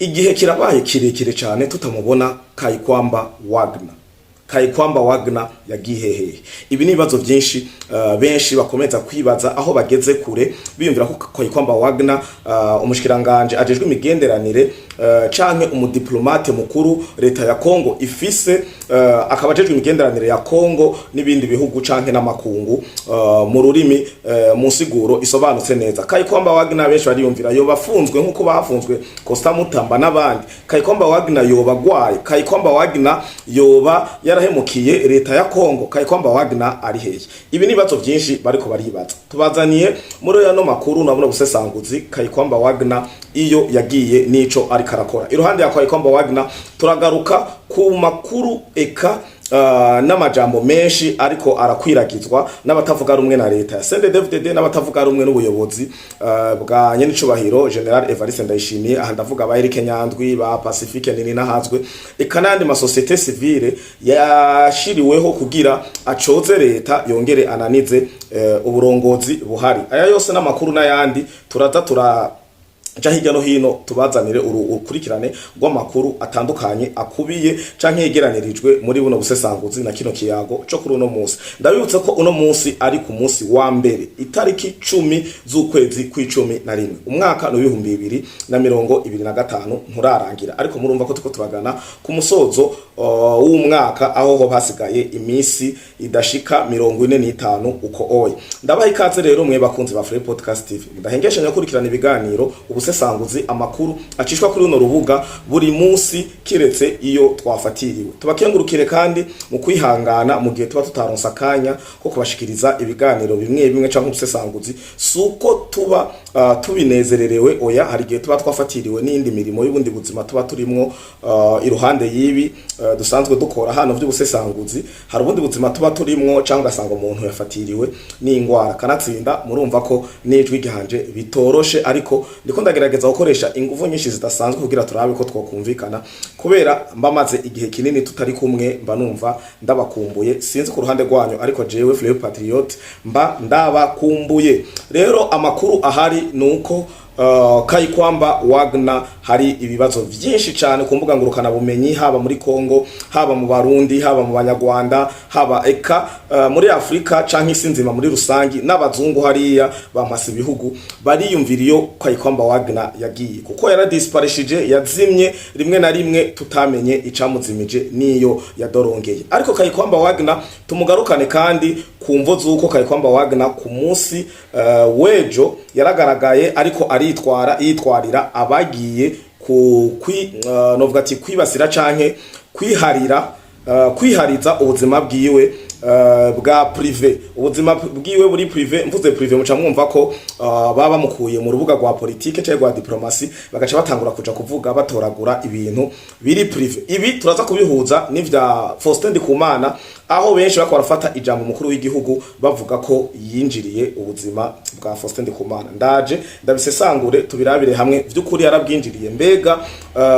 Igihe kirabaye kirekire cyane tutamubona Kayikwamba Wagner. Kayikwamba Wagner yagiye hehe? Ibi ni ibibazo byinshi benshi bakomeza kwibaza aho bageze kure, biyumvira ko Kayikwamba Wagner, umushikiranganje ajejwe imigenderanire canke umudiplomate mukuru leta ya Kongo ifise, akaba ajejwe imigenderanire ya Kongo n'ibindi bihugu canke n'amakungu, mu rurimi mu nsiguro isobanutse neza. Kayikwamba Wagner, benshi bariyumvira yoba afunzwe nkuko bafunzwe Costa Mutamba n'abandi. Kayikwamba Wagner yoba agwaye? Kayikwamba Wagner yoba yarahemukiye leta ya Kongo? Kayikwamba Wagner ari hehe? Ibi ni ibibazo byinshi bariko baribaza. Tubazaniye muri yano makuru nabona busesanguzi Kayikwamba Wagner iyo yagiye nico ariko arakora. Iruhande ya Kayikwamba Wagner, turagaruka ku makuru eka n'amajambo menshi ariko arakwiragizwa n'abatavuga rumwe na leta ya CNDD-FDD n'abatavuga rumwe n'ubuyobozi bwa nyenicubahiro General Evariste Ndayishimiye. Aha ndavuga ba Eric Nyandwi, ba Pacifique Nininahazwe, eka n'andi ma société civile yashiriweho kugira acoze leta yongere ananize uburongozi buhari. Aya yose n'amakuru n'ayandi turaza tura ja hirya no hino, tubazanire urukurikirane rw'amakuru atandukanye akubiye canke yegeranirijwe muri buno busesanguzi na kino kiyago co kuri uno munsi. Ndabibutse ko uno munsi ari ku munsi wa mbere, itariki 10 z'ukwezi kw'11, umwaka ni 2025. Nturarangira, ariko murumva ko turiko turagana ku musozo w'umwaka, aho ho hasigaye iminsi idashika 45 uko oya. Ndabaha ikaze rero mwe bakunzi ba Free Podcast TV mudahengeshanya gukurikirana ibiganiro, ubusesanguzi, amakuru acishwa kuri runo rubuga buri munsi, kiretse iyo twafatiriwe. Tubakengurukire kandi mu kwihangana mu gihe tuba tutaronsa akanya ko kubashikiriza ibiganiro bimwe bimwe canke ubusesanguzi. Suko tuba tubinezererewe, oya, hari igihe tuba twafatiriwe n'indi mirimo y'ubundi buzima tuba turimwo iruhande y'ibi dusanzwe dukora hano vy'ubusesanguzi. Hari ubundi buzima tuba turimwo, cyangwa ugasanga umuntu yafatiriwe n'ingwara, kanatsinda murumva ko n'ijwi ryanje bitoroshe, ariko ndiko ndagerageza gukoresha ingufu nyinshi zidasanzwe kugira turabe ko twokumvikana, kubera mba maze igihe kinini tutari kumwe, mba numva ndabakumbuye. Sinzi ku ruhande rwanyu, ariko jewe Fleur Patriot mba ndabakumbuye. Rero amakuru ahari nuko Kayikwamba Wagner, hari ibibazo vyinshi cyane ku mbuga ngurukana bumenyi, haba muri Kongo, haba mu Barundi, haba mu Banyarwanda, haba eka muri Afrika canke isi nzima muri rusangi, n'abazungu hariya bampasa ibihugu bariyumvira iyo Kayikwamba Wagner yagiye, kuko yaradisparishije, yazimye rimwe na rimwe tutamenye icamuzimije niyo yadorongeye. Ariko Kayikwamba Wagner tumugarukane kandi ku mvo z'uko Kayikwamba Wagner ku munsi wejo yaragaragaye ariko aritwara, yitwarira abagiye ku kwi novuga ati kwibasira canke kwiharira, kwihariza ubuzima bwiwe bwa privé, ubuzima bwiwe buri privé. Mvuze privé muca mwumva ko baba bamukuye mu rubuga rwa politike cyangwa rwa diplomasi, bagaca batangura kuja kuvuga batoragura ibintu biri privé. Ibi turaza kubihuza n'ivya Faustin Ndikumana, aho benshi bako barafata ijambo mukuru w'igihugu bavuga ko yinjiriye ubuzima bwa Faustin Ndikumana. Ndaje ndabisesangure, tubirabire hamwe: vy'ukuri yarabwinjiriye? Mbega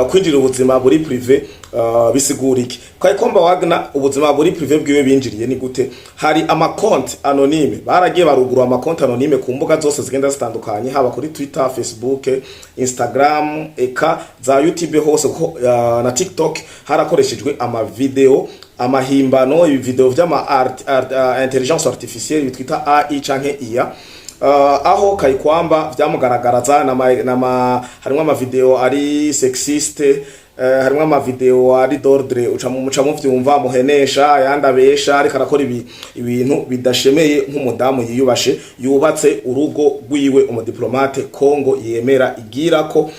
kwinjira ubuzima buri privé bisigura iki? Kayikwamba Wagner, ubuzima buri privé bwiwe binjiriye ni gute? Hari amakonti anonyme, baragiye barugura amakonti anonyme ku mbuga zose zigenda zitandukanye, haba kuri Twitter, Facebook, Instagram, eka za YouTube hose, kuko na TikTok harakoreshejwe amavideo amahimbano, ibi video vy'ama intelligence artificielle bitwita AI canke IA, aho Kayikwamba vyamugaragaraza nama harimwo amavideo ari sexiste, harimwo amavideo ari d'ordre uca muca muvyumva, muhenesha ayandi abesha, ariko arakora ibintu bidashemeye nk'umudamu yiyubashe, yubatse urugo rwiwe, umudiplomate Kongo yemera igira ko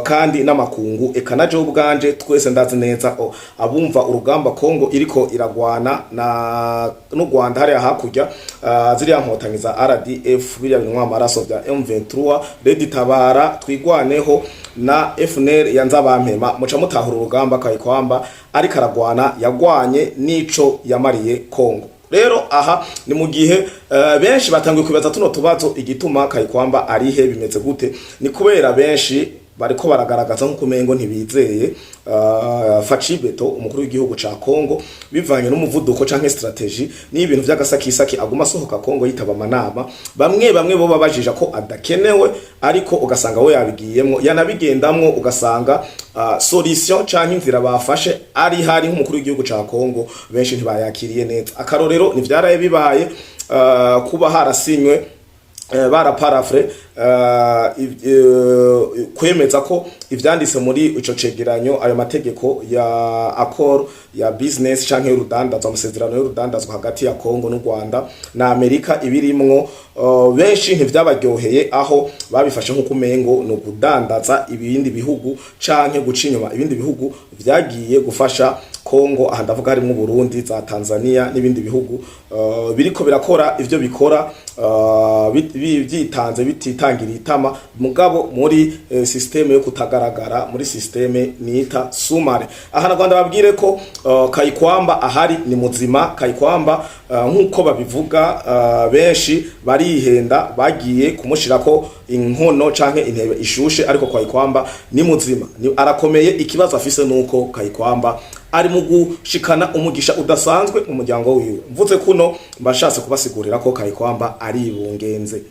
kandi n'amakungu, eka na jewe ubwanje, twese ndazi neza abumva urugamba Kongo iriko iragwana na n'u Rwanda hariya hakurya, ziriya nkotanyi za RDF, biriya binywa amaraso vya M23, Red Tabara, Twigwaneho na FNL ya Nzabampema, muca mutahura urugamba Kayikwamba ariko aragwana, yagwanye n'ico yamariye Kongo. Rero aha ni mu gihe benshi batanguye kwibaza tuno tubazo: igituma Kayikwamba arihe, bimeze gute? Ni kubera benshi Bariko baragaragaza nkuko umengo ntibizeye Fatshi Béton, umukuru w'igihugu ca Kongo, bivanye n'umuvuduko canke stratégie n'ibintu vy'agasakisaki aguma asohoka Kongo yitaba amanama. Bamwe bamwe bo babajija ko adakenewe, ariko ugasanga we yabigiyemwo, yanabigendamwo, ugasanga solution canke inzira bafashe ari hari nk'umukuru w'igihugu ca Kongo benshi ntibayakiriye neza. Akarorero ni vyaraye bibaye, kuba harasinywe, baraparafre kwemeza ko ivyanditse muri ico cegeranyo, ayo mategeko ya accord ya business canke y'urudandazwa, amasezerano y'urudandazwa hagati ya Kongo n'u Rwanda na Amerika ibirimwo, benshi ntivyabaryoheye, aho babifashe nk'uko umengo ni ukudandaza ibindi bihugu canke guca inyuma ibindi bihugu vyagiye gufasha Kongo. Aha ndavuga harimwo Burundi, za Tanzania n'ibindi bihugu biriko birakora ivyo bikora vyitanze, bititangira itama, mugabo muri système yo kutagaragara, muri système nita sumare. Aha Rwanda babwire ko Kayikwamba ahari ni muzima. Kayikwamba, nkuko babivuga, benshi barihenda, bagiye kumushirako inkono canke intebe ishushe, ariko Kayikwamba ni muzima, ni arakomeye. Ikibazo afise nuko Kayikwamba ari mu gushikana umugisha udasanzwe mu muryango wiwe. Mvuze kuno mbashatse kubasigurira ko Kayikwamba aribungenze.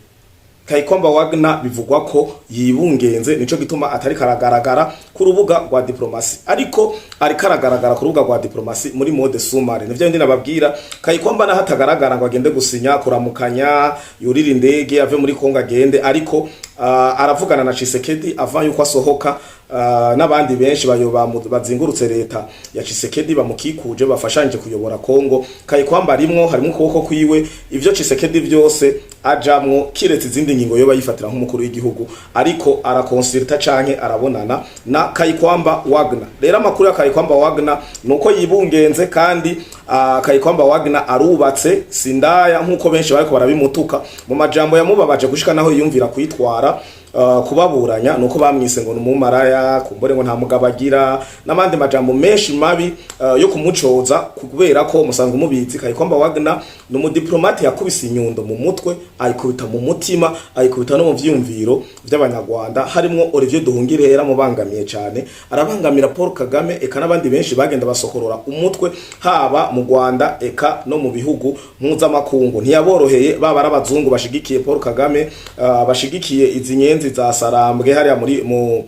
Kayikwamba Wagner bivugwa ko yibungenze, nico gituma atari karagaragara ku rubuga rwa diplomasi, ariko ari karagaragara ku rubuga rwa diplomasi muri mode sous-marin. Nivyo ndi nababwira. Kayikwamba naho atagaragara ngo agende gusinya, kuramukanya, yurira indege ave muri Kongo agende, ariko aravugana na Tshisekedi ava yuko asohoka, n'abandi benshi bayoba bazingurutse leta ya Tshisekedi, bamukikuje, bafashanyije kuyobora Kongo. Kayikwamba rimwo, harimo ukuboko kwiwe. Ivyo Tshisekedi vyose ajamwo, kiretse izindi ngingo yoba yifatira nk'umukuru w'igihugu, ariko arakonsulta canke arabonana na Kayikwamba Wagner. Rero amakuru ya Kayikwamba Wagner nuko yibungenze, kandi Kayikwamba Wagner arubatse, sindaya nkuko benshi bariko barabimutuka mu majambo yamubabaje gushika naho yiyumvira kwitwara, kubaburanya nuko bamwise ngo numumaraya, kumbore ngo nta mugabo agira, n'abandi majambo menshi mabi yo kumucoza, kubera ko musanzwe mubizi Kayikwamba Wagner ni umudiplomate yakubise inyundo mu mutwe, ayikubita mu mutima, ayikubita no mu vyiyumviro vy'Abanyarwanda, harimwo Olivier Duhungirehe yaramubangamiye cyane, arabangamira Paul Kagame, eka n'abandi benshi bagenda basokorora umutwe, haba mu Rwanda eka no mu bihugu mpuzamakungu. Ntiyaboroheye, baba ari abazungu bashigikiye Paul Kagame, bashigikiye izi nyenzi za Sarambwe hariya muri mu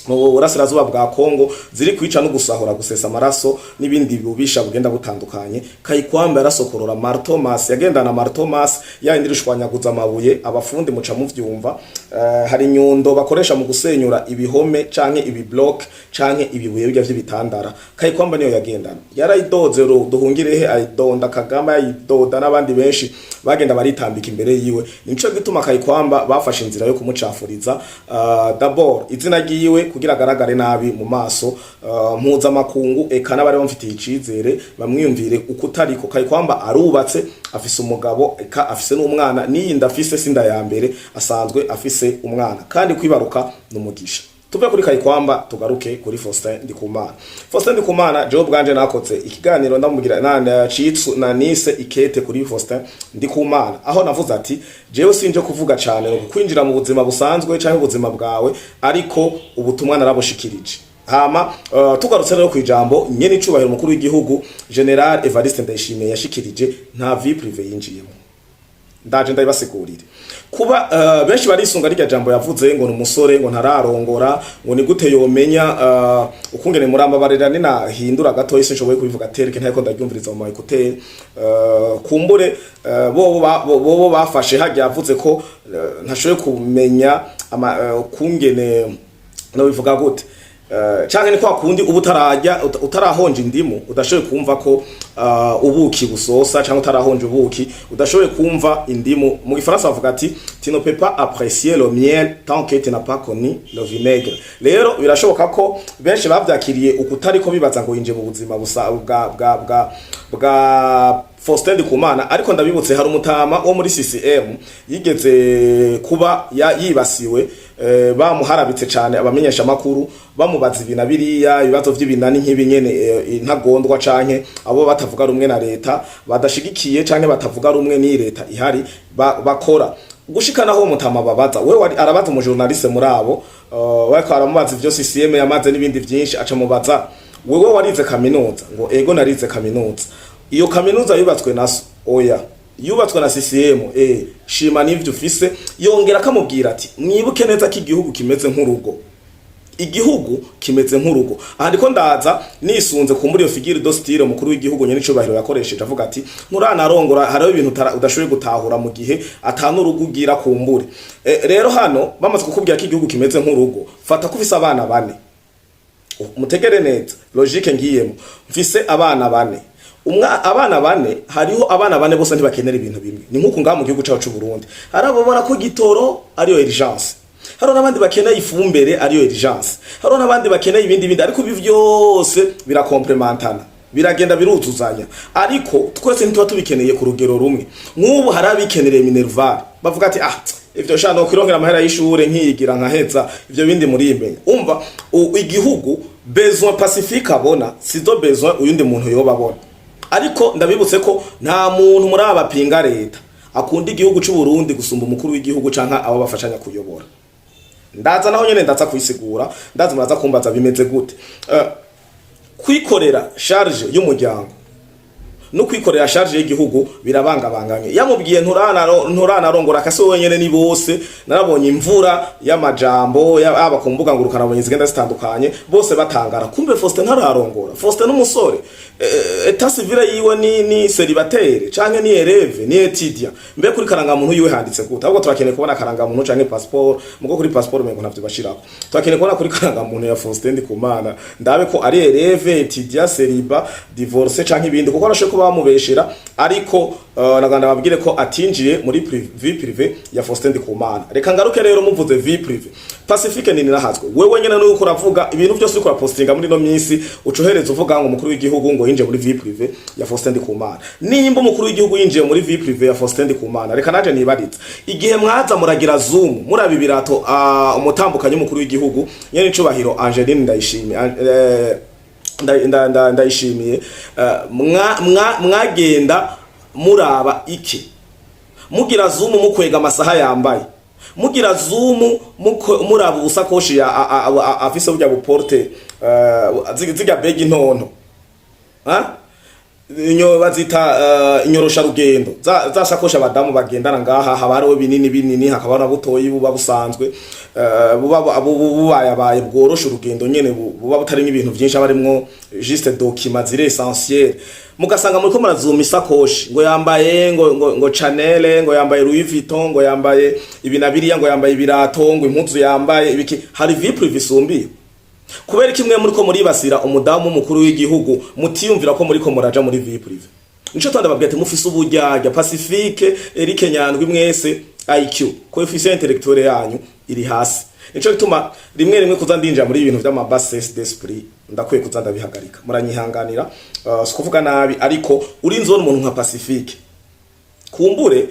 burasirazuba bwa Kongo, ziri kwica no gusahura, gusesa amaraso n'ibindi bubisha bugenda butandukanye. Kayikwamba yarasokorora marteau-masse, yagendana marteau-masse ya yindi ishwanyaguza amabuye. Abafundi muca muvyumva. Hari inyundo bakoresha mu gusenyura ibihome canke ibi bloc canke ibibuye bijya vy'ibitandara. Kayikwamba niyo yagendana, yarayidoze Duhungirehe, ayidonda Kagame, ayidoda n'abandi benshi bagenda baritambika imbere yiwe. Nico gituma Kayikwamba bafashe inzira yo kumucafuriza, d'abord izina ryiwe, kugira agaragare nabi mu maso mpuzamakungu, eka n'abari bamufitiye icizere bamwiyumvire uko utariko. Kayikwamba arubatse, afise umugabo, eka afise n'umwana. N'iyi ndafise sinda ya mbere, asanzwe afise umwana, kandi kwibaruka n'umugisha. Tuve kuri Kayikwamba tugaruke kuri Faustin Ndikumana. Faustin Ndikumana, jewe bwanje nakoze ikiganiro ndamubwira na citsu na nise "Ikete kuri Faustin Ndikumana", aho navuze ati jewe sinje kuvuga cyane no kwinjira mu buzima busanzwe cyangwa ubuzima bwawe, ariko ubutumwa narabushikirije. Hama tugarutse rero ku ijambo nyene icubahiro umukuru w'igihugu Général Evariste Ndayishimiye yashikirije, nta vie privée yinjiyemo. Ndaje ndabibasigurire. Kuba benshi barisunga rirya jambo yavuze ngo ni umusore, ngo ntararongora, ngo ni gute yomenya ukungene, murambabarira ninahindura gato, isi nshoboye kubivuga tereke ntako ndaryumviriza mu écouteurs, kumbure bobo bafashe hajya yavuze ko ntashoboye kumenya kungene no bivuga gute, canke ni kwa kundi uba utarajya, utarahonja indimu, udashoboye kumva ko ubuki busosa, canke utarahonja ubuki udashoboye kumva indimu. Mu gifaransa bavuga ati: "Tu ne peux pas apprécier le miel tant que tu n'as pas connu le vinaigre." Rero birashoboka ko benshi bavyakiriye ukutariko, bibaza ngo yinje mu buzima busa bwa Faustin Ndikumana. Ariko ndabibutse, hari umutama wo muri CCM yigeze kuba yibasiwe, bamuharabitse cyane abamenyesha makuru, bamubaza ibi na biriya, ibibazo vy'ibinani nk'ibi nyene, intagondwa canke abo batavuga rumwe na leta, badashigikiye canke batavuga rumwe n'iyi leta ihari bakora. Gushika naho mutama babaza we wari arabaza umujournaliste muri abo, bariko aramubaza ivyo CCM yamaze n'ibindi vyinshi, aca mubaza: "Wewe warize kaminuza?" Ngo: "Ego, narize kaminuza." "Iyo kaminuza yubatswe na so?" "Oya, yubatswe na CCM." "Shima n'ivyo ufise." Yongera akamubwira ati: "Mwibuke neza ko igihugu kimeze nk'urugo, igihugu kimeze nk'urugo." Aha ndiko ndaza nisunze kumbura iyo figure de style umukuru w'igihugu nyene icubahiro yakoresheje, avuga ati: "Nturanarongora, hariho ibintu udashoboye gutahura mu gihe atanu urugo ugira." Kumbure rero hano bamaze kukubwira ko igihugu kimeze nk'urugo, fata ko ufise abana bane. Mutegere neza logique ngiyemo. Mfise abana bane. Abana bane, hariho abana bane bose ntibakenera ibintu bimwe. Ni nk'uku ngaha mu gihugu cacu c'u Burundi, hari ababona ko gitoro ariyo urgence, hariho n'abandi bakeneye ifumbere ariyo urgence, hariho n'abandi bakeneye ibindi bindi, ariko ibi vyose birakomplementana, biragenda biruzuzanya, ariko twese ntituba tubikeneye ku rugero rumwe. Nk'ubu hari abikenereye minerval, bavuga ati: "Ah, ivyo sha no kwirongera amahera y'ishure nkiyigira nkaheza, ivyo bindi murimenya." Umva, igihugu, besoin Pacifique abona sizo besoin uyundi muntu yoba abona. Ariko ndabibutse ko nta muntu muri aba bapinga leta akunda igihugu c'u Burundi gusumba umukuru w'igihugu canke abo bafashanya kuyobora. Ndaza naho nyene ndaza kuyisigura, ndaza muraza kumbaza bimeze gute. Kwikorera charge y'umuryango no kwikorera charge y'igihugu birabangabanganye. Yamubwiye nturanarongora akase wenyene ni bose. Narabonye imvura y'amajambo yaba ku mbuga ngurukana zigenda zitandukanye, bose batangara: kumbe Faustin ntararongora, Faustin n'umusore, état civil yiwe ni célibataire canke ni élève, ni étudiant? Mbe kuri karangamuntu yiwe handitse gute? Ahubwo turakeneye kubona karangamuntu canke passeport. Mugo kuri passeport mengo ntavyo bashirako. Turakeneye kubona kuri karangamuntu ya Faustin Ndikumana, ndabe ko ari élève, étudiant, célibat, divorcé canke ibindi, kuko arashoboye kuba bamubeshera. Ariko naganda babwire ko atinjiye muri vie privée ya Faustin Ndikumana. Reka ngaruke rero, muvuze vie privée, Pacifique nini nahazwe, wewe nyene nuko uravuga ibintu byose uriko urapostinga muri no minsi, ucohereza uvuga ngo umukuru w'igihugu ngo yinjiye muri vie privée ya Faustin Ndikumana. Nimba umukuru w'igihugu yinjiye muri vie privée ya Faustin Ndikumana, reka naje nibarize: igihe mwaza muragira zoom muraba ibirato, umutambukanyi w'umukuru w'igihugu nyene icubahiro Angeline Ndayishimiye, Ndayishimiye, mwagenda muraba iki? Mugira zoom mukwega amasaha yambaye, mugira zoom muraba ubusakoshi afise, burya buporte, zirya begi ntonto, ha? Inyo bazita inyorosha rugendo, za sakoshi abadamu bagendana ngaha. Haba hariho binini binini, hakaba na butoyi buba busanzwe, buba bubayabaye bworosha urugendo nyene, buba butarimo ibintu vyinshi, aba harimwo juste documents ziri essentiel. Mugasanga muriko murazuma isakoshi, ngo yambaye ngo Chanel, ngo yambaye Louis Vuitton, ngo yambaye ibi na biriya, ngo yambaye ibirato, ngo impuzu yambaye ibiki. Hari vie privée isumbiye? Kubera kimwe muriko muribasira umudamu w'umukuru w'igihugu, mutiyumvira ko muriko muraja muri vie privée. Nico twanda babwira ati mufise uburyarya. Pacifique, Eric Nyandwi, mwese IQ, coefficient intellectuel yanyu iri hasi. Nico gituma rimwe rimwe kuza ndinjira muri ibintu vy'ama bassesse d'esprit ndakwiye kuza ndabihagarika. Muranyihanganira, sikuvuga nabi, ariko urinze ubona umuntu nka Pacifique, kumbure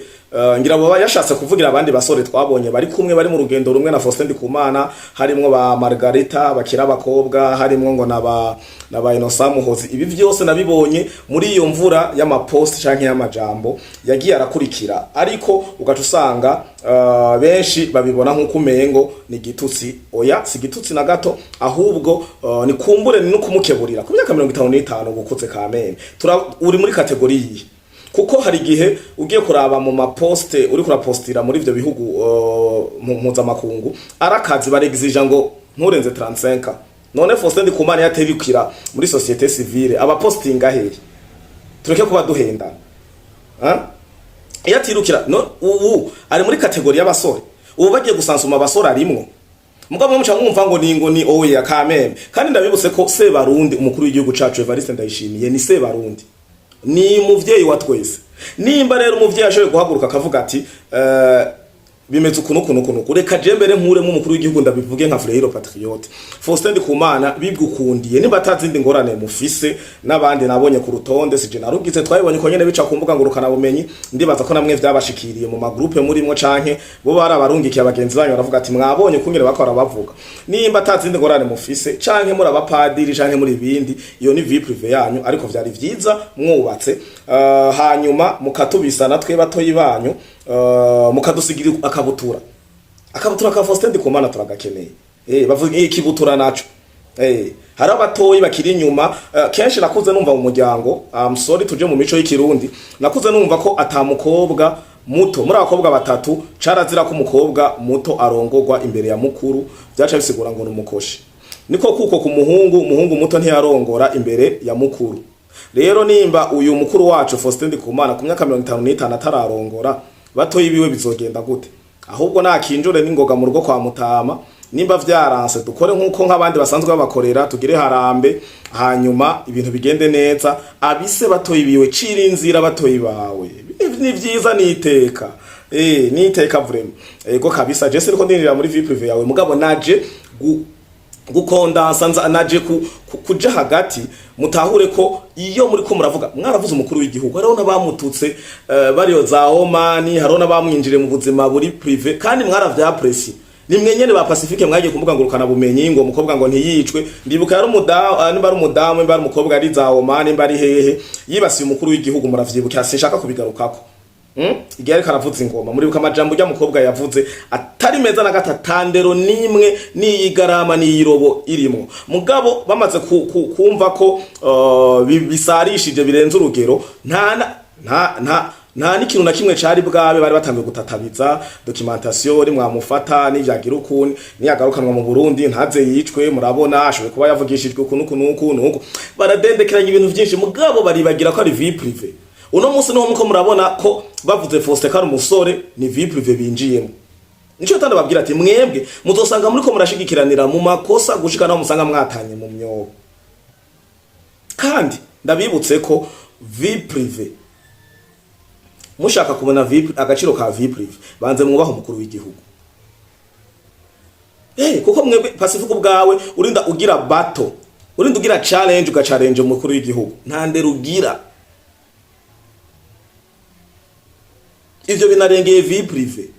ngira baba yashatse kuvugira abandi basore twabonye bari kumwe, bari mu rugendo rumwe na Faustin Ndikumana, harimwo ba Margarita bakira abakobwa, harimwo ngo naba Innocent Muhozi. Ibi vyose nabibonye muri iyo mvura y'amapost canke y'amajambo yagiye arakurikira, ariko ugaca usanga benshi babibona nk'uko umengo ni igitutsi. Oya, si igitutsi na gato, ahubwo ni kumbure ni no kumukeburira. Ku myaka 55 gukuze kameme, uri muri catégorie yihe? Kuko hari igihe ugiye kuraba mu maposte uri kurapostira muri ivyo bihugu mpuzamakungu, arakazi barexija ngo nturenze 35. None Faustin Ndikumana yaterukira muri société civile, abapostinga hehe? Tureke kuba duhendana. Ha? Iyo atirukira no ubu ari muri catégorie y'abasore, ubu bagiye gusansuma abasore arimwo. Mugabo mwe muca mwumva ngo ni oya kameme. Kandi ndabibutse ko Sebarundi, umukuru w'igihugu cacu Evariste Ndayishimiye, ni Sebarundi, ni muvyeyi wa twese. Nimba rero umuvyeyi ashoboye guhaguruka akavuga ati bimeze ukuntu ukuntu ukuntu, reka je mbere nkuremo umukuru w'igihugu, ndabivuge nka Frère Patriote Faustin Ndikumana, bigukundiye, nimba atazindi ngorane mufise n'abandi nabonye ku rutonde, sije narugize, twabibonye ko nyene bica ku mbuga ngurukana bumenyi. Ndibaza ko namwe vyabashikiriye mu magroupe murimwo, canke bo barabarungikiye abagenzi banyu, baravuga ati: "Mwabonye kungene bakora bavuga." Nimba atazindi ngorane mufise, canke muri abapadiri, canke muri ibindi, iyo ni vie privée yanyu, ariko vyari vyiza mwubatse, hanyuma mukatubisana twe batoyi banyu. Mukadusigira akabutura, akabutura ka Faustin Ndikumana turagakeneye. Bavuga ikibutura naco. Hari abatoyi bakiri inyuma. Kenshi nakuze numva mu muryango, I'm sorry, tuje mu mico y'ikirundi, nakuze numva ko atamukobwa muto muri abakobwa batatu, carazira ko umukobwa muto arongorwa imbere ya mukuru, byaca bisigura ngo numukoshi. Niko kuko ku muhungu, umuhungu muto ntiyarongora imbere ya mukuru. Rero nimba uyu mukuru wacu Faustin Ndikumana ku myaka 55 atararongora, batoyi biwe bizogenda gute? Ahubwo nakinjure n'ingoga mu rugo kwa mutama. Nimba vyaranse, dukore nk'uko nk'abandi basanzwe babakorera, tugire harambe, hanyuma ibintu bigende neza. Abise batoyi biwe, cira inzira batoyi bawe, ni vyiza, niteka, niteka vraiment. Ego kabisa, je siriko ndinjira muri vie privée yawe, mugabo naje gukondansa, nza naje kuja hagati mutahure ko iyo muri ko muravuga, mwaravuze umukuru w'igihugu, hariho n'abamututse bariyo za Omani, hariho n'abamwinjire mu buzima buri privé, kandi mwaravyapresi. Nimwe nyene ba Pacifique mwagiye kumbuga ngurukana bumenyi ngo umukobwa ngo ntiyicwe. Ndibuka yari umudamu, nimba ari umudamu, nimba ari umukobwa, ari za Omani, nimba ari hehe, yibasiye umukuru w'igihugu, muravyibuka, sinshaka kubigarukako. Igihe ariko aravuza ingoma, muribuka amajambo ujya mukobwa yavuze atari meza na gatatandero nimwe n'iyigarama n'iyirobo irimwo. Mugabo bamaze kumva ko bisarishije birenze urugero, nta nta nta nta n'ikintu na kimwe cari bwabe, bari batangiye gutatabiza documentation, nimwamufata nivyagira ukundi, niyagarukanwa mu Burundi ntaze yicwe. Murabona ashoboye kuba yavugishijwe uku nuku nuku nuku, baradendekeranya ibintu vyinshi, mugabo baribagira ko ari vie privée. Uno munsi niho muko murabona ko bavuze Faustin ko ari umusore, ni vie privée binjiyemo. Nico tanda babwira ati mwebwe muzosanga muriko murashigikiranira mu makosa gushika naho musanga mwatanye mu myobo. Kandi ndabibutse ko vie privée, mushaka kubona vie, agaciro ka vie privée, banze mwubaha umukuru w'igihugu. Kuko mwebwe Pacifique ubwawe urinda ugira battle, urinda ugira challenge, uga challenge umukuru w'igihugu, nta ndero ugira. Ivyo binarengeye vie privée,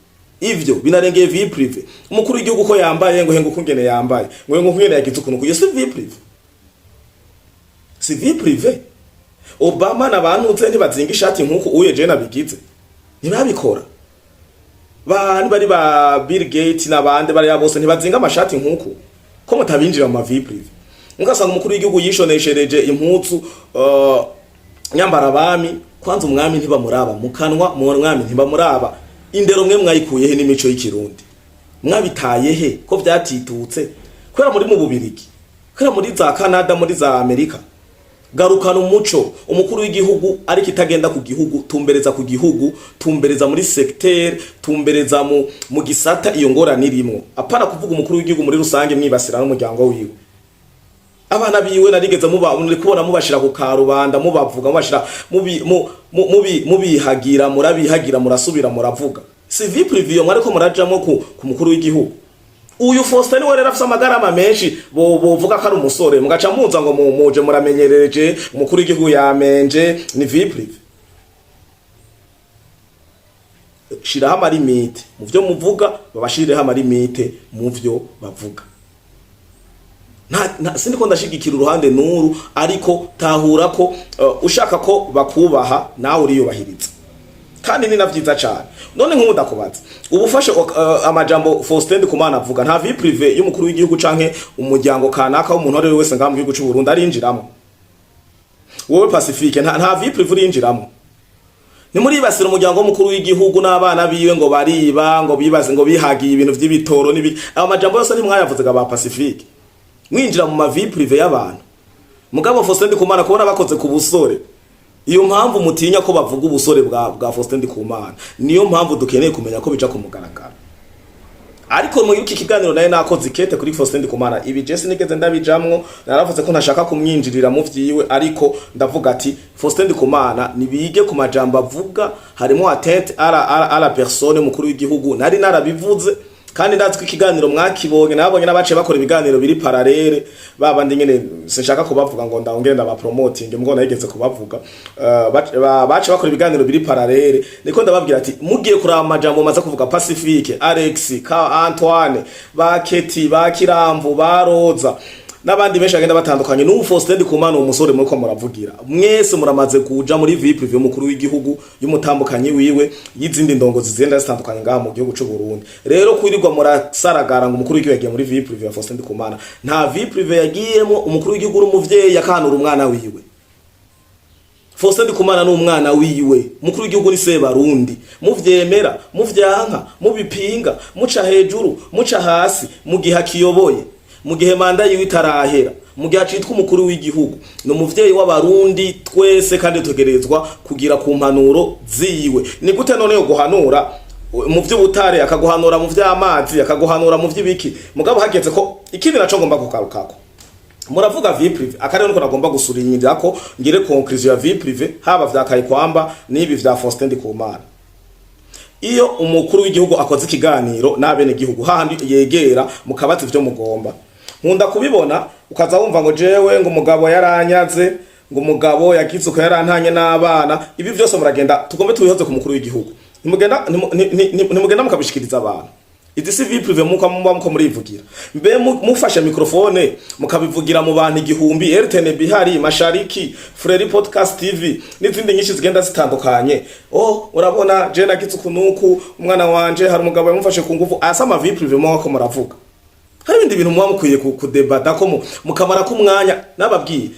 ivyo binarengeye vie privée. Umukuru w'igihugu ko yambaye, ngo henga ukungene yambaye, ngo henga ukungene yagize ukuntu, kuyo si vie privée, si vie privée. Obama n'abantuze ntibazinga ishati nkuko uye je nabigize, ntibabikora. Bandi bari ba Bill Gates n'abandi bari bose ntibazinga amashati nkuko ko mutabinjira mu ma vie privée. Mugasanga umukuru w'igihugu yishoneshereje impuzu nyambara abami. Kwanza umwami ntibamuraba mu kanwa, mu mwami ntibamuraba. Indero mwe mwayikuye he n'imico y'ikirundi mwabitaye he, ko vyatitutse kubera muri mu Bubirigi, kubera muri za Canada, muri za Amerika? Garukana umuco. Umukuru w'igihugu ariko itagenda ku gihugu, tumbereza ku gihugu, tumbereza muri secteur, tumbereza mu gisata iyo ngorane irimwo, apana kuvuga umukuru w'igihugu muri rusange mwibasira n'umuryango wiwe, abana biwe. Narigeze muba muri kubona mubashira ku karubanda, mubavuga, mubashira mubi mubi mubihagira, murabihagira, murasubira muravuga. Si vie privée iyo mwariko murajamwo ku mukuru w'igihugu? Uyu Faustin niwe rero afise amagarama menshi, bo bovuga ko ari umusore, mugaca muza ngo muje muramenyereje umukuru w'igihugu yamenje. Ni vie privée. Shiraho ama limites mu vyo muvuga, babashirireho ama limites mu vyo bavuga. Nta sindiko ndashigikira uruhande nuru, ariko tahura ko ushaka ko bakubaha nawe uriyubahiriza, kandi ni na vyiza cane. None nk'ubu ndakubaza, ubu ufashe amajambo Faustin Ndikumana avuga, nta vie privée y'umukuru w'igihugu canke umuryango kanaka w'umuntu ari we wese ngaha mu gihugu c'u Burundi arinjiramo? Wowe Pacifique, nta vie privée urinjiramo? Ntimuribasira umuryango w'umukuru w'igihugu n'abana biwe ngo bariba, ngo bibaze, ngo bihagiye ibintu vy'ibitoro n'ibi. Ayo majambo yose ntimwayavuze ga ba Pacifique, mwinjira mu ma vie privée y'abantu? Mugabo Faustin Ndikumana kubona bakoze ku busore, iyo mpamvu mutinya ko bavuga ubusore bwa Faustin Ndikumana, niyo mpamvu dukeneye kumenya ko bija ku mugaragaro. Ariko mu iki kiganiro naye nakoze ikete kuri Faustin Ndikumana, ibi je sinigeze ndabijamwo, naravuze ko ntashaka kumwinjirira mu vyiwe, ariko ndavuga ati Faustin Ndikumana nibige ku majambo avuga, harimo atteinte à la personne mukuru w'igihugu. Nari narabivuze, kandi ndazi ko ikiganiro mwakibonye, nabonye n'abaciye bakora ibiganiro biri parallèle, babandi nyene sinshaka kubavuga ngo ndongere ndaba promoting, mbwo nayigeze kubavuga, baciye bakora ibiganiro biri parallèle. Niko ndababwira ati mugiye kuraba amajambo maze kuvuga, Pacifique, Alex ka Antoine, ba Keti, ba Kiramvu, ba Roza. N'abandi benshi bagenda batandukanye. N'ubu Faustin Ndikumana, umusore muriko muravugira, mwese muramaze kuja muri vie privée y'umukuru w'igihugu, y'umutambukanyi wiwe, y'izindi ndongozi zigenda zitandukanye ngaha mu gihugu c'u Burundi. Rero kwirirwa murasaragara ngo umukuru w'igihugu yagiye muri vie privée ya Faustin Ndikumana, nta vie privée yagiyemo. Umukuru w'igihugu uri umuvyeyi, yakanura umwana wiwe. Faustin Ndikumana ni umwana wiwe. Umukuru w'igihugu ni Sebarundi, muvyemera, muvyanka, mubipinga, muca hejuru, muca hasi, mu gihe akiyoboye, mu gihe manda yiwe itarahera, mu gihe acitwa umukuru w'igihugu, ni umuvyeyi w'Abarundi twese, kandi tutegerezwa kugira ku mpanuro ziwe. Ni gute none yo guhanura mu vy'ubutare, akaguhanura mu vy'amazi, akaguhanura mu vy'ibiki, mugabo hageze ko ikindi naco ngomba kugarukako, muravuga vie privée? Akarero niko nagomba gusulinyira ko ngire conclusion ya vie privée, haba vya Kayikwamba n'ibi vya Faustin Ndikumana. Iyo umukuru w'igihugu akoze ikiganiro n'abene gihugu, hahandi yegera mukabaza ivyo mugomba, nkunda kubibona, ukaza wumva ngo jewe ngo umugabo yaranyaze, ngo umugabo yagize uko, yarantanye n'abana. Ibi vyose muragenda, tugombe tubihoze ku mukuru w'igihugu, ntimugenda ntimugenda mukabishikiriza abantu. Izi si vie privée muko muba muko murivugira. Mbe mufashe microphone mukabivugira mu bantu 1000, RTNB ihari, Mashariki, Freri Podcast TV n'izindi nyinshi zigenda zitandukanye. Oh, urabona je nagize ukunuku, umwana wanje hari umugabo yamufashe ku nguvu. Asa ama vie privée muba ko muravuga. Hari ibindi bintu muba mukwiye kudebata ko mukamara ko umwanya. Nababwiye,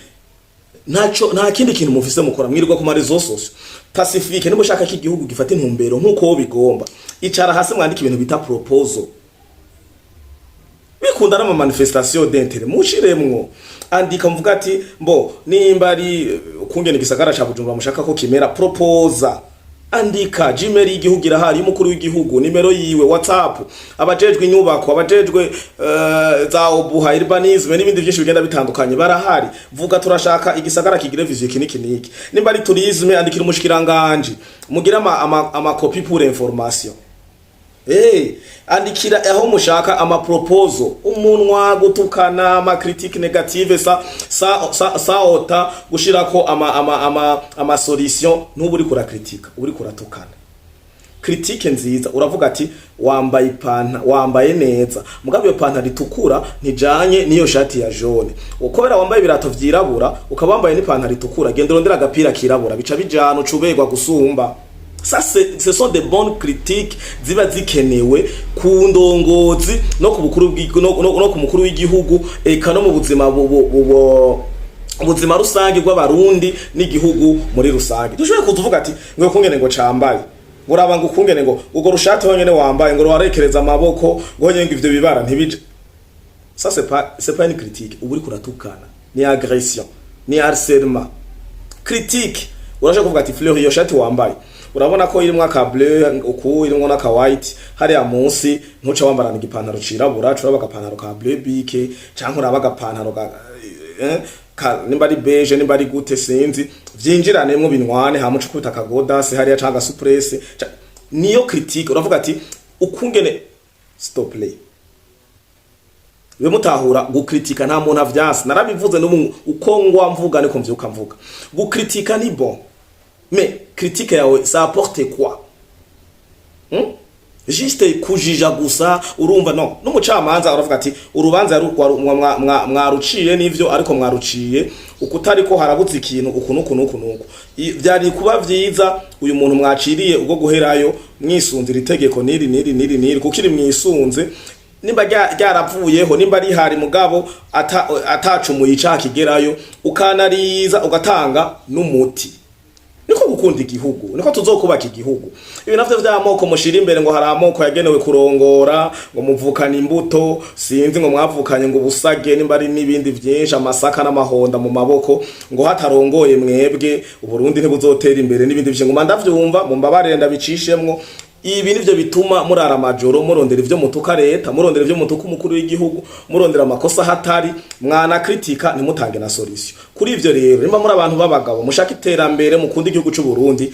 ntaco, nta kindi kintu mufise mukora, mwirirwa ku ma réseaux sociaux. Pacifique, niba ushaka ko igihugu gifata intumbero nk'uko bigomba, icara hasi mwandike ibintu bita proposal. Bikunda n'ama manifestation d'intérêt mushiremwo. Andika, mvuga ati mbo nimba ari kungena igisagara ca Bujumbura mushaka ko kimera, proposa, andika. Gmail y'igihugu irahari, y'umukuru w'igihugu, nimero yiwe WhatsApp, abajejwe inyubako, abajejwe za OBUHA, urbanisme n'ibindi byinshi bigenda bitandukanye barahari. Vuga turashaka igisagara kigire vision iki niki niki. Nimba ari tourisme, andikira umushikiranganje, mugire ama copie pour information. Andikira aho mushaka ama proposal. Umunwa gutukana, ama critique négative, sa ota gushirako ama solution, ntubu uri kura critique, uri kuratukana. Critique nziza, uravuga ati wambaye ipanta, wambaye neza, mugabo iyo panta ritukura ntijanye niyo shati ya jaune. Ukobera wambaye ibirato vyirabura, ukaba wambaye n'ipantaro itukura, genda urondera agapira kirabura, bica bijana, ucuberwa gusumba. Ça, ce sont des bonnes critiques ziba zikenewe ku ndongozi no ku bukuru no ku mukuru w'igihugu, eka no mu buzima ubuzima rusange bw'Abarundi n'igihugu muri rusange. Dushobora kuvuga ati ngo kungene ngo cambaye, ngo uraba ngo ukungene ngo urwo rushati honyene wambaye ngo ruwarekereza amaboko, ngo honyene ngo ivyo bibara ntibije. Ça, c'est pas une critique, uba uriko uratukana, ni agression, ni harcèlement. Critique, urashaka kuvuga ati Fleur, iyo shati wambaye urabona ko irimwo aka bleu uku, irimwo n'aka white hariya munsi, ntuca wambarana igipantaro cirabura, curaba agapantaro ka bleu bique, canke uraba agapantaro ka nimba ari beige, nimba ari gute, sinzi, vyinjiranemwo binwane, hama uca ukubita akagodasi hariya canke agasupresse. Niyo critique. Uravuga ati ukungene stop play bibe mutahura. Gukritika nta muntu avyanse, narabivuze n'ubu, uko ngwa mvuga niko mvyuka mvuga. Gukritika ni bon, mais critique yawe, ça apporte quoi? Juste kujija gusa, urumva no n'umucamanza aravuga ati urubanza mwaruciye n'ivyo, ariko mwaruciye ukutariko, harabuze ikintu uku nuku nuku nuku. Vyari kuba vyiza uyu muntu mwaciriye ubwo guherayo mwisunzira itegeko niri niri niri niri, kuko iri mwisunze nimba ryaravuyeho, nimba rihari mugabo atacumuye icaha kigerayo, ukanariza ugatanga n'umuti. Niko gukunda igihugu, niko tuzokubaka igihugu. Ibi navyo vy'amoko mushira imbere, ngo hari amoko yagenewe kurongora, ngo muvukana imbuto, sinzi ngo mwavukanye ngo ubusage, nimba ari n'ibindi vyinshi, amasaka n'amahonda mu maboko, ngo hatarongoye mwebwe Uburundi ntibuzotera imbere, n'ibindi vyinshi ngo ndavyumva. Mumbabarire ndabicishemwo. Ibi nivyo bituma murara amajoro murondera ivyo mutuka leta, murondera ivyo mutuka umukuru w'igihugu, murondera amakosa hatari. Mwana kritika, ntimutange na solution kuri ivyo. Rero nimba muri abantu b'abagabo, mushaka iterambere, mukunda igihugu c'u Burundi,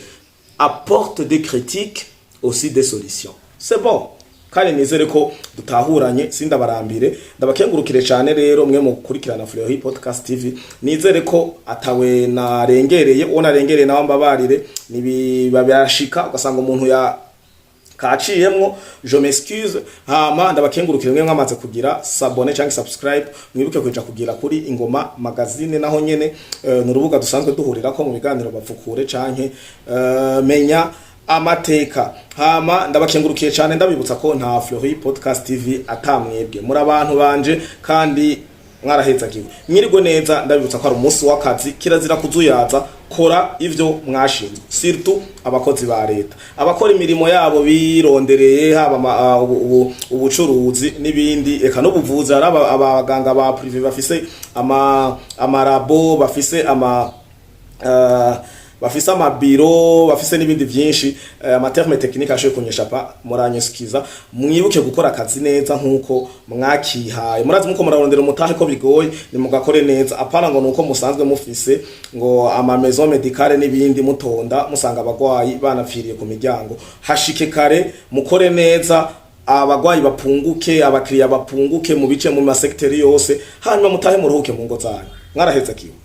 apporte des critiques, aussi des solutions, c'est bon. Kandi nizere ko dutahuranye, sindabarambire. Ndabakengurukire cyane rero mwe mukurikirana Fleury Podcast TV. Nizere ko atawe narengereye, uwo narengereye nawe mbabarire. Nibiba birashika ugasanga umuntu ya Kaciyemwo, je m'excuse. Hama ndabakengurukire mwe mwamaze kugira s'abonner cyangwa subscribe. Mwibuke kuja kugira kuri Ingoma Magazine, naho nyene ni urubuga dusanzwe duhurirako mu biganiro bapfukure canke menya amateka. Hama ndabakengurukiye cyane, ndabibutsa ko nta Fleury Podcast TV atamwebwe. Muri abantu banje kandi mwarahezagiwe. Mwirigwe neza. Ndabibutsa ko ari umunsi w'akazi, kirazira kuzuyaza. Kora ivyo mwashinzwe, surtout abakozi ba leta, abakora imirimo yabo birondereye, haba ubucuruzi n'ibindi, eka n'ubuvuzi. Hari abaganga ba privé bafise amarabo, bafise amabiro, bafise n'ibindi vyinshi, ama terme technique ashoboye kunyesha pa muranyesikiza. Mwibuke gukora akazi neza nkuko mwakihaye. Murazi muko murarondera umutahe ko bigoye, ni mugakore neza, apana ngo nuko musanzwe mufise ngo ama maison médicale n'ibindi, mutonda musanga abagwayi banapfiriye ku miryango. Hashike kare, mukore neza, abagwayi bapunguke, abakiriya bapunguke mu bice, mu masekiteri yose, hanyuma mutahe muruhuke mu ngo zanyu. Mwaraheza kiwe.